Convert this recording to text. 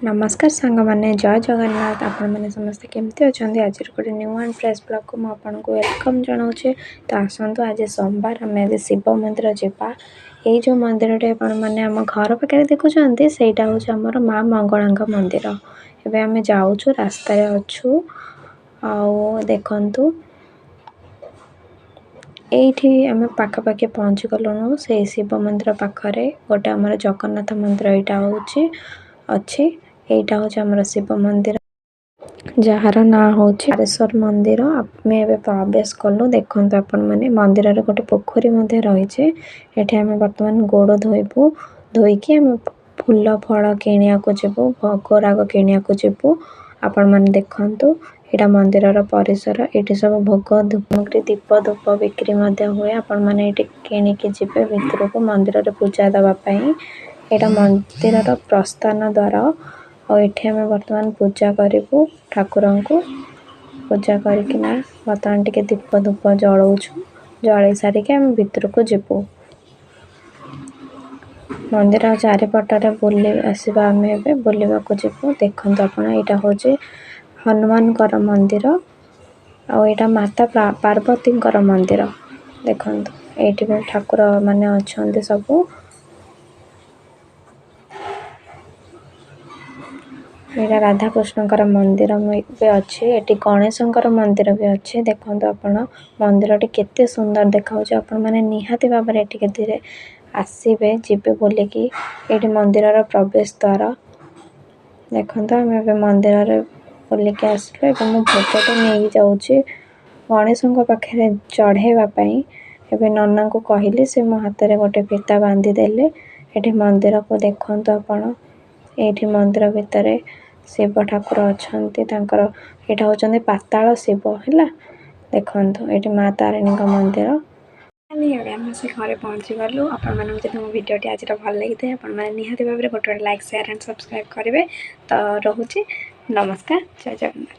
ନମସ୍କାର ସାଙ୍ଗମାନେ, ଜୟ ଜଗନ୍ନାଥ। ଆପଣମାନେ ସମସ୍ତେ କେମିତି ଅଛନ୍ତି? ଆଜିର ଗୋଟେ ନ୍ୟୁ ଆଣ୍ଡ ଫ୍ରେଶ୍ ବ୍ଲଗ୍କୁ ମୁଁ ଆପଣଙ୍କୁ welcome ଜଣାଉଛି। ତ ଆସନ୍ତୁ, ଆଜି ସୋମବାର, ଆମେ ଆଜି ଶିବ ମନ୍ଦିର ଯିବା। ଏଇ ଯେଉଁ ମନ୍ଦିରଟି ଆପଣମାନେ ଆମ ଘର ପାଖରେ ଦେଖୁଛନ୍ତି, ସେଇଟା ହେଉଛି ଆମର ମା ମଙ୍ଗଳାଙ୍କ ମନ୍ଦିର। ଏବେ ଆମେ ଯାଉଛୁ, ରାସ୍ତାରେ ଅଛୁ। ଆଉ ଦେଖନ୍ତୁ, ଏଇଠି ଆମେ ପାଖାପାଖି ପହଞ୍ଚିଗଲୁଣୁ। ସେଇ ଶିବ ମନ୍ଦିର ପାଖରେ ଗୋଟେ ଆମର ଜଗନ୍ନାଥ ମନ୍ଦିର ଏଇଟା ହେଉଛି ଅଛି। ଏଇଟା ହେଉଛି ଆମର ଶିବ ମନ୍ଦିର, ଯାହାର ନାଁ ହେଉଛି ହରେଶ୍ୱର ମନ୍ଦିର। ଆମେ ଏବେ ପ୍ରବେଶ କଲୁ। ଦେଖନ୍ତୁ ଆପଣମାନେ, ମନ୍ଦିରରେ ଗୋଟେ ପୋଖରୀ ମଧ୍ୟ ରହିଛି। ଏଠି ଆମେ ବର୍ତ୍ତମାନ ଗୋଡ଼ ଧୋଇବୁ। ଧୋଇକି ଆମେ ଫୁଲ ଫଳ କିଣିବାକୁ ଯିବୁ, ଭୋଗରାଗ କିଣିବାକୁ ଯିବୁ। ଆପଣମାନେ ଦେଖନ୍ତୁ, ଏଇଟା ମନ୍ଦିରର ପରିସର। ଏଇଠି ସବୁ ଭୋଗ ସାମଗ୍ରୀ, ଦୀପ ଧୂପ ବିକ୍ରି ମଧ୍ୟ ହୁଏ। ଆପଣମାନେ ଏଇଠି କିଣିକି ଯିବେ ଭିତରକୁ ମନ୍ଦିରରେ ପୂଜା ଦେବା ପାଇଁ। ଏଇଟା ମନ୍ଦିରର ପ୍ରସ୍ଥାନ ଦ୍ୱାର। ଆଉ ଏଠି ଆମେ ବର୍ତ୍ତମାନ ପୂଜା କରିବୁ ଠାକୁରଙ୍କୁ। ପୂଜା କରିକିନା ବର୍ତ୍ତମାନ ଟିକେ ଦୀପ ଧୂପ ଜଳଉଛୁ। ଜଳେଇ ସାରିକି ଆମେ ଭିତରକୁ ଯିବୁ। ମନ୍ଦିର ଚାରିପଟରେ ବୁଲି ଆସିବା। ଆମେ ଏବେ ବୁଲିବାକୁ ଯିବୁ। ଦେଖନ୍ତୁ ଆପଣ, ଏଇଟା ହେଉଛି ହନୁମାନଙ୍କର ମନ୍ଦିର ଆଉ ଏଇଟା ମାତା ପାର୍ବତୀଙ୍କର ମନ୍ଦିର। ଦେଖନ୍ତୁ, ଏଇଠି ବି ଠାକୁର ମାନେ ଅଛନ୍ତି ସବୁ। ଏଇଟା ରାଧାକୃଷ୍ଣଙ୍କର ମନ୍ଦିର ବି ଅଛି। ଏଠି ଗଣେଶଙ୍କର ମନ୍ଦିର ବି ଅଛି। ଦେଖନ୍ତୁ ଆପଣ, ମନ୍ଦିରଟି କେତେ ସୁନ୍ଦର ଦେଖାଯାଉଛି। ଆପଣମାନେ ନିହାତି ଭାବରେ ଏଠିକି ଧୀରେ ଆସିବେ, ଯିବେ ବୁଲିକି। ଏଇଠି ମନ୍ଦିରର ପ୍ରବେଶ ଦ୍ୱାର। ଦେଖନ୍ତୁ, ଆମେ ଏବେ ମନ୍ଦିରରେ ବୁଲିକି ଆସିଲୁ। ଏବେ ମୁଁ ଭୋଗଟେ ନେଇକି ଯାଉଛି ଗଣେଶଙ୍କ ପାଖରେ ଚଢ଼େଇବା ପାଇଁ। ଏବେ ନନାଙ୍କୁ କହିଲି, ସେ ମୋ ହାତରେ ଗୋଟେ ଫିତା ବାନ୍ଧିଦେଲେ। ଏଠି ମନ୍ଦିରକୁ ଦେଖନ୍ତୁ ଆପଣ। ଏଇଠି ମନ୍ଦିର ଭିତରେ ଶିବ ଠାକୁର ଅଛନ୍ତି ତାଙ୍କର। ଏଇଟା ହେଉଛନ୍ତି ପାତାଳ ଶିବ ହେଲା। ଦେଖନ୍ତୁ, ଏଇଠି ମା ତାରିଣୀଙ୍କ ମନ୍ଦିର। ଏବେ ଆମେ ସେ ଘରେ ପହଞ୍ଚିଗଲୁ। ଆପଣମାନଙ୍କୁ ଯଦି ମୋ ଭିଡ଼ିଓଟି ଆଜିର ଭଲ ଲାଗିଥାଏ, ଆପଣମାନେ ନିହାତି ଭାବରେ ଗୋଟେ ଗୋଟେ ଲାଇକ୍, ସେୟାର ଆଣ୍ଡ ସବସ୍କ୍ରାଇବ୍ କରିବେ। ତ ରହୁଛି, ନମସ୍କାର, ଜୟ ଜଗନ୍ନାଥ।